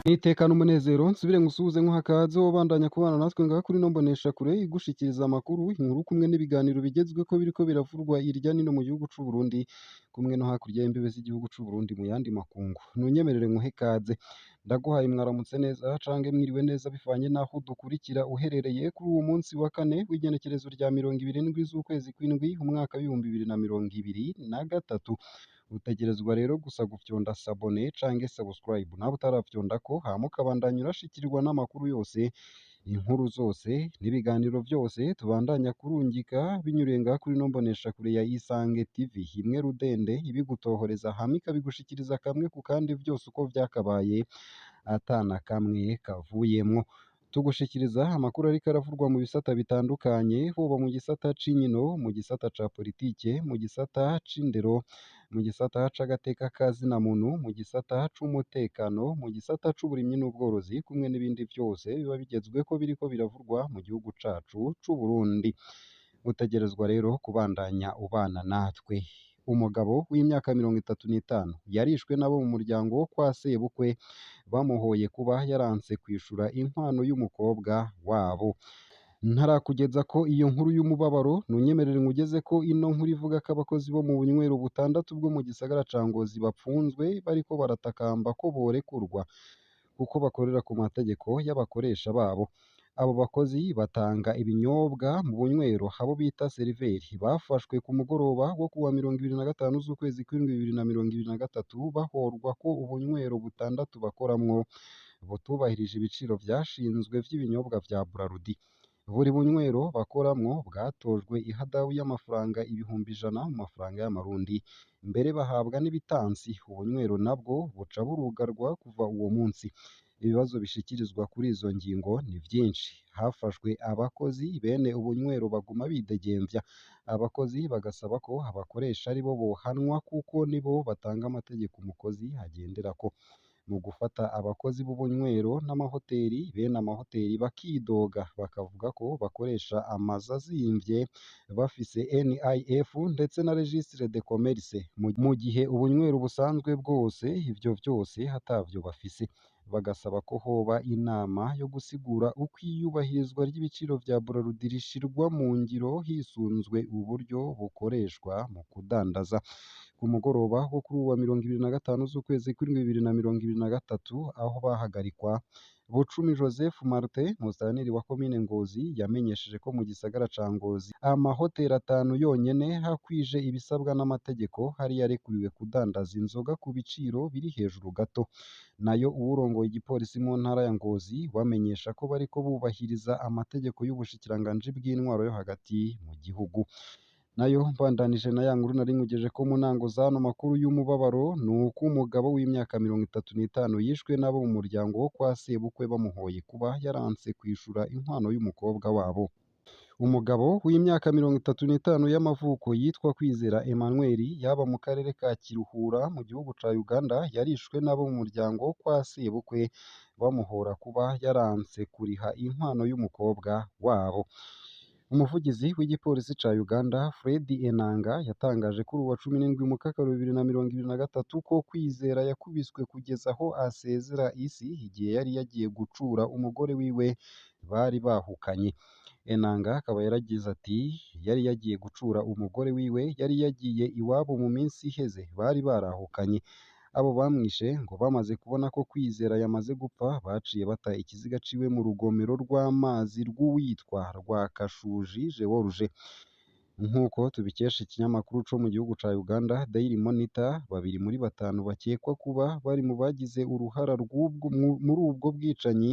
N'iteka n'umunezero nsubire ngusuhuze nkuha kaze wobandanya kubana natwe ngaha kuri ino mboneshakure igushikiriza amakuru, inkuru kumwe n'ibiganiro bigezweko biriko biravurwa irya nino mu gihugu c'u Burundi kumwe no hakurya y'imbibe z'igihugu c'u Burundi mu yandi makungu. Nunyemerere nkuhe kaze, ndaguhaye mwaramutse neza canke mwiriwe neza bivanye n'aho udukurikira uherereye kuri uwu munsi wa kane w'igenekerezo rya 27 z'ukwezi kw'indwi umwaka w'2023. Utegerezwa rero gusa gufyonda s'abonner canke subscribe nawe utarafyondako, hama ukabandanya urashikirwa n'amakuru yose, inkuru zose n'ibiganiro vyose tubandanya kurungika binyuriye ngaha kuri ino mboneshakure ya Isange TV, imwe rudende ibigutohoreza hama ikabigushikiriza kamwe ku kandi vyose uko vyakabaye ata na kamwe kavuyemwo. Tugushikiriza amakuru ariko aravurwa mu bisata bitandukanye, hoba mu gisata c'inkino, mu gisata ca politike, mu gisata c'indero, mu gisata c'agateka ka zina muntu, mu gisata c'umutekano, mu gisata c'uburimyi n'ubworozi kumwe n'ibindi vyose biba bigezweko biriko biravurwa mu gihugu cacu c'u Burundi. Utegerezwa rero kubandanya ubana natwe. Umugabo w'imyaka 35 yarishwe n'abo mu muryango wo kwa sebukwe bamuhoye kuba yaranse kwishura inkwano y'umukobwa wabo. Ntarakugeza ko iyo nkuru y'umubabaro, nunyemerere nkugeze ko ino nkuru ivuga ko abakozi bo mu bunywero butandatu bwo mu gisagara ca Ngozi bapfunzwe bariko baratakamba ko borekurwa kuko bakorera ku mategeko y'abakoresha babo. Abo bakozi batanga ibinyobwa mu bunywero abo bita seriveri bafashwe ku mugoroba wo kuwa 25 z'ukwezi kw'indwi 2023 bahorwa ko ubunywero butandatu bakoramwo butubahirije ibiciro vyashinzwe vy'ibinyobwa vya Brarudi. Buri bunywero bakoramwo bwatojwe ihadabu y'amafaranga 100,000 mu mafaranga y'amarundi, mbere bahabwa n'ibitansi. Ubunywero nabwo buca burugarwa kuva uwo munsi. Ibibazo bishikirizwa kuri izo ngingo ni vyinshi. Hafashwe abakozi bene ubunywero baguma bidegemvya, abakozi bagasaba ko abakoresha aribo bohanwa kuko nibo batanga amategeko umukozi agenderako. Mu gufata abakozi b'ubunywero n'amahoteli, bene amahoteli bakidoga bakavuga ko bakoresha amazu azimvye bafise NIF ndetse na registre de commerce, mu gihe ubunywero busanzwe bwose ivyo vyose atavyo bafise. Bagasaba ko hoba inama yo gusigura uko iyubahirizwa ry'ibiciro vya Brarudi rishirwa mu ngiro hisunzwe uburyo bukoreshwa mu kudandaza. Ku mugoroba wo kuri uwa 25 z'ukwezi kw'indwi 2023 aho bahagarikwa, Bucumi Joseph Martin, musitanteri wa komine Ngozi, yamenyesheje ko mu gisagara ca Ngozi amahoteli atanu yonyene hakwije ibisabwa n'amategeko hari yarekuriwe kudandaza inzoga ku biciro biri hejuru gato. Nayo uwurongoye igipolisi mu ntara ya Ngozi wamenyesha ko bariko bubahiriza amategeko y'ubushikiranganji bw'intwaro yo hagati mu gihugu. Nayo mbandanije na ya nkuru nari nkugejeje ko mu ntango z'ano makuru y'umubabaro, ni uko umugabo w'imyaka 35 yishwe n'abo mu muryango wo kwa sebukwe bamuhoye kuba yaranse kwishura inkwano y'umukobwa wabo. Umugabo w'imyaka 35 y'amavuko yitwa Kwizera Emmanuel yaba mu karere ka Kiruhura mu gihugu ca Uganda yarishwe n'abo mu muryango wo kwa sebukwe bamuhora kuba yaranse kuriha inkwano y'umukobwa wabo. Umuvugizi w'igipolisi ca Uganda Fred Enanga yatangaje kuri uwa 17 Mukakaro 2023 ko Kwizera yakubiswe kugeza aho asezera isi igihe yari yagiye gucura umugore wiwe bari bahukanye. Enanga akaba yaragize ati yari yagiye gucura umugore wiwe yari yagiye iwabo mu minsi iheze bari barahukanye. Abo bamwishe ngo bamaze kubona ko Kwizera yamaze gupfa baciye bata ikiziga ciwe mu rugomero rw'amazi rw'uwitwa Rwakashuji George. Nk'uko tubikesha ikinyamakuru co mu gihugu ca Uganda Daily Monitor, babiri muri batanu bakekwa kuba bari mu bagize uruhara muri ubwo bwicanyi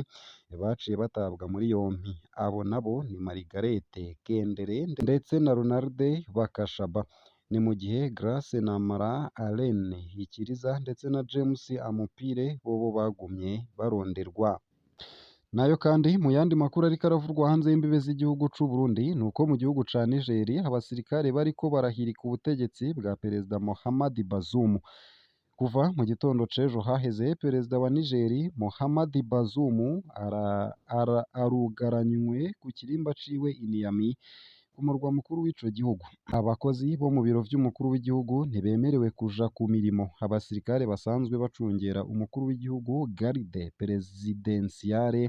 baciye batabwa muri yompi. Abo nabo ni Margarete Kendere ndetse na Ronald Bakashaba. Ni mu gihe Grace Namara, Allen Ikiriza ndetse na James Amupire bobo bagumye baronderwa. Nayo kandi mu yandi makuru ariko aravurwa hanze y'imbibe z'igihugu c'u Burundi, ni uko mu gihugu ca Niger abasirikare bariko barahirika ubutegetsi bwa Perezida Mohamed Bazoum. Kuva mu gitondo c'ejo haheze, Perezida wa Niger Mohamed Bazoum arugaranywe ku kirimba ciwe i Niamey. ku murwa mukuru w'ico gihugu. Abakozi bo mu biro vy'umukuru w'igihugu ntibemerewe kuja ku mirimo. Abasirikare basanzwe bacungera umukuru w'igihugu, garde presidentiale,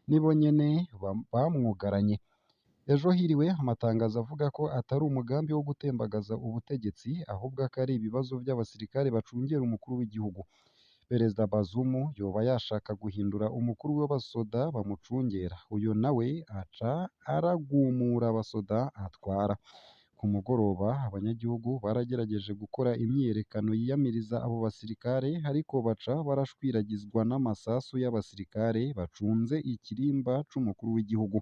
nibo nyene bamwugaranye. Ejo hiriwe amatangazo avuga ko atari umugambi wo gutembagaza ubutegetsi, ahubwo ko ari ibibazo vy'abasirikare bacungera umukuru w'igihugu. Perezida Bazoum yoba yashaka guhindura umukuru w'abasoda bamucungera, uyo nawe aca aragumura abasoda atwara. Ku mugoroba abanyagihugu baragerageje gukora imyiyerekano yiyamiriza abo basirikare, ariko baca barashwiragizwa n'amasasu y'abasirikare bacunze ikirimba c'umukuru w'igihugu.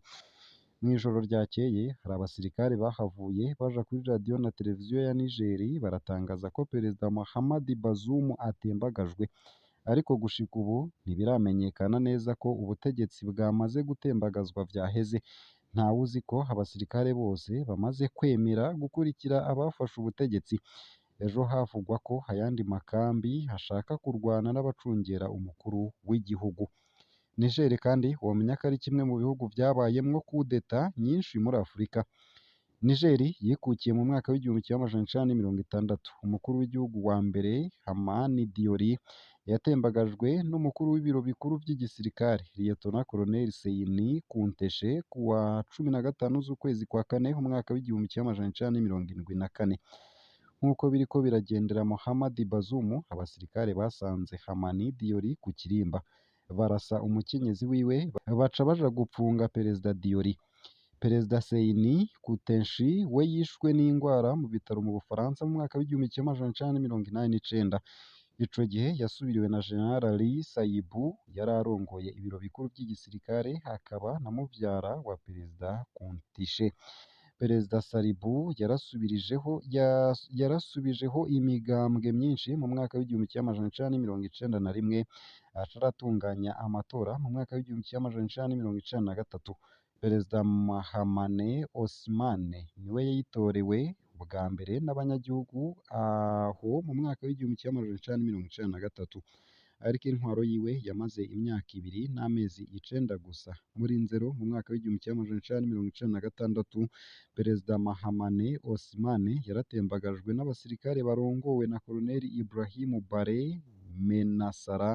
Mw'ijoro ryakeye hari abasirikare bahavuye baja kuri radiyo na televiziyo ya Niger baratangaza ko Perezida Mohamed Bazoum atembagajwe, ariko gushika ubu ntibiramenyekana neza ko ubutegetsi bwamaze gutembagazwa vyaheze. Ntawuzi ko abasirikare bose bamaze kwemera gukurikira abafashe ubutegetsi. Ejo havugwa ko ayandi makambi ashaka kurwana n'abacungera umukuru w'igihugu. Niger kandi womenya ko ari kimwe mu bihugu vyabayemwo kudeta nyinshi muri Afurika. Niger yikukiye mu mwaka w'1960. Umukuru w'igihugu wa mbere Hamani Diori yatembagajwe n'umukuru w'ibiro bikuru vy'igisirikare, Lieutenant Colonel Seyni Kountché, kuwa 15 z'ukwezi kwa kane umwaka w'1974. Nk'uko biriko biragendera Mohamed Bazoum, abasirikare basanze Hamani Diori ku kirimba, barasa umukenyezi wiwe, baca baja gupfunga Perezida Diori. Perezida Seyni Kountché we yishwe n'ingwara mu bitaro mu Bufaransa mu mwaka w'1989. Ico gihe yasubiriwe na General Ali Saibou yari arongoye ibiro bikuru vy'igisirikare, akaba na muvyara wa Perezida Kountché. Perezida Salibou yarasubijeho imigambwe myinshi mu mwaka w'1991, aca aratunganya amatora mu mwaka w'1993. Perezida Mahamane Ousmane niwe yitorewe bwa mbere n'abanyagihugu aho mu mwaka w'1993, ariko intwaro yiwe yamaze imyaka ibiri n'amezi icenda gusa. Muri Nzero mu mwaka w'1996, Perezida Mahamane Ousmane yaratembagajwe n'abasirikare barongowe na Colonel Ibrahim Baré Menassara,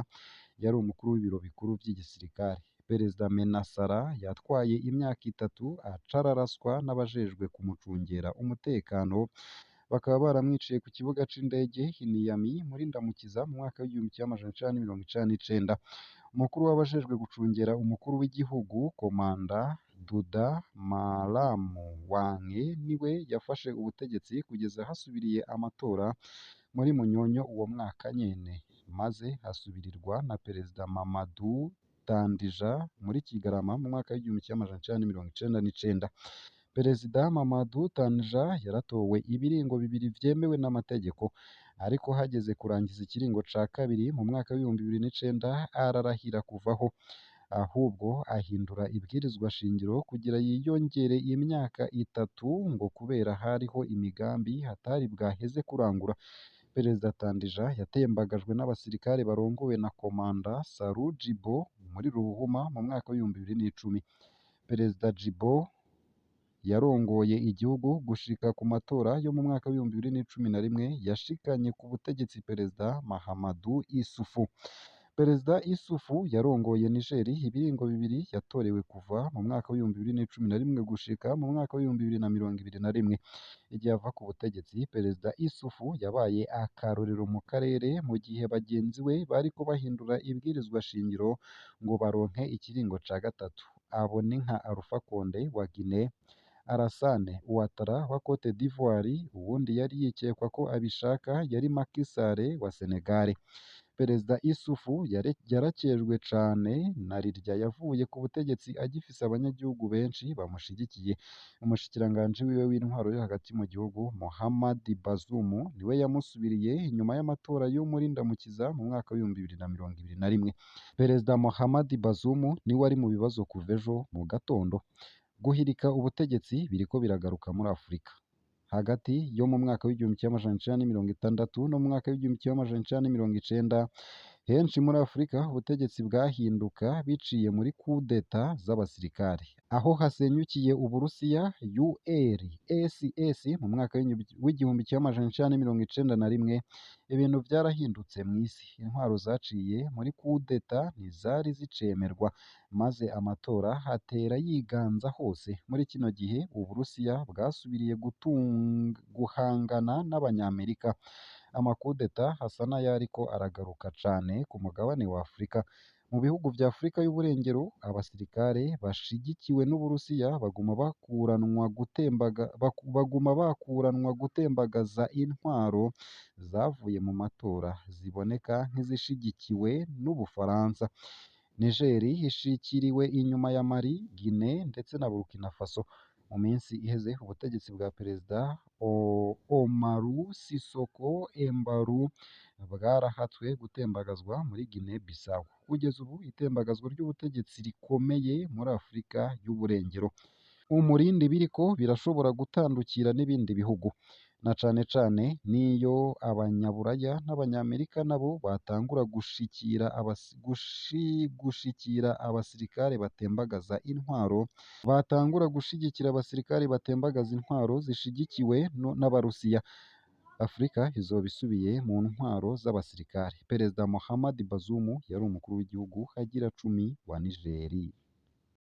yari umukuru w'ibiro bikuru vy'igisirikare. Perezida Menassara yatwaye imyaka itatu aca araraswa n'abajejwe kumucungera umutekano, bakaba baramwiciye ku kibuga c'indege i Niamey muri Ndamukiza mu mwaka w'1999. Umukuru w'abajejwe gucungera umukuru w'igihugu, Komanda Duda Malamu Wanke, niwe yafashe ubutegetsi kugeza hasubiriye amatora muri Munyonyo uwo mwaka nyene, maze asubirirwa na Perezida Mamadou Tandja muri Kigarama mu mwaka w'1999. Perezida Mamadou Tandja yaratowe ibiringo bibiri vyemewe n'amategeko, ariko hageze kurangiza ikiringo ca kabiri mu mwaka w'2009 ararahira kuvaho, ahubwo ahindura ibwirizwa shingiro kugira yiyongere imyaka itatu ngo kubera hariho imigambi atari bwaheze kurangura. Perezida Tandja yatembagajwe n'abasirikare barongowe na Komanda Salou Djibo muri Ruhuma mu mwaka w'2010. Perezida Djibo yarongoye igihugu gushika ku matora yo mu mwaka w'2011 yashikanye ku butegetsi Perezida Mahamadou Issoufou. Perezida Issoufou yarongoye Niger ibiringo bibiri yatorewe kuva mu mwaka w'2011 gushika mu mwaka w'2021. Igihe ava ku butegetsi, Perezida Issoufou yabaye akarorero mu karere mu gihe bagenzi we bariko bahindura ibwirizwa shingiro ngo baronke ikiringo ca gatatu. Abo ni nka Alpha Condé wa Guinée, Alassane Ouattara wa Cote d'Ivoire, uwundi yari yikekwa ko abishaka yari Macky Sall wa Senegal. Perezida Issoufou yarakejwe cane na rirya yavuye ku butegetsi agifise abanyagihugu benshi bamushigikiye. Umushikiranganji wiwe w'intwaro yo hagati mu gihugu, Mohamed Bazoum, niwe yamusubiriye inyuma y'amatora yo muri Ndamukiza mu mwaka w'2021. Perezida Mohamed Bazoum niwe ari mu bibazo kuva ejo mu gatondo. Guhirika ubutegetsi biriko biragaruka muri Afurika. Hagati yo mu mwaka w'1960 no mu mwaka w'1990, Henshi muri Afurika ubutegetsi bwahinduka biciye muri kudeta z'abasirikare. Aho hasenyukiye Uburusiya URSS mu mwaka w'1991, ibintu vyarahindutse mw'isi. Intwaro zaciye muri kudeta ntizari zicemerwa, maze amatora atera yiganza hose. Muri kino gihe Uburusiya bwasubiriye guhangana n'Abanyamerika. Amakudeta asa n'ayariko aragaruka cane ku mugabane wa Afurika. Mu bihugu vya Afurika y'Uburengero, abasirikare bashigikiwe n'Uburusiya baguma bakuranwa gutembagaza intwaro zavuye mu matora ziboneka nk'izishigikiwe n'Ubufaransa. Niger ishikiriwe inyuma ya Mali, Guinea ndetse na Burkina Faso. Mu minsi iheze ubutegetsi bwa Perezida Umaru Sissoco Embaló bwarahatswe gutembagazwa muri Guinea Bissau. Kugeza ubu itembagazwa ry'ubutegetsi rikomeye muri Afurika y'Uburengero. Umurindi biriko birashobora gutandukira n'ibindi bihugu, na cane cane n'iyo abanyaburaya n'abanyamerika nabo batangura gushikira abasirikare batembagaza intwaro, batangura gushigikira abasirikare batembagaza intwaro zishigikiwe n'Abarusiya. Afurika izoba isubiye mu ntwaro z'abasirikare. Perezida Mohamed Bazoum yari umukuru w'igihugu agira cumi wa Niger.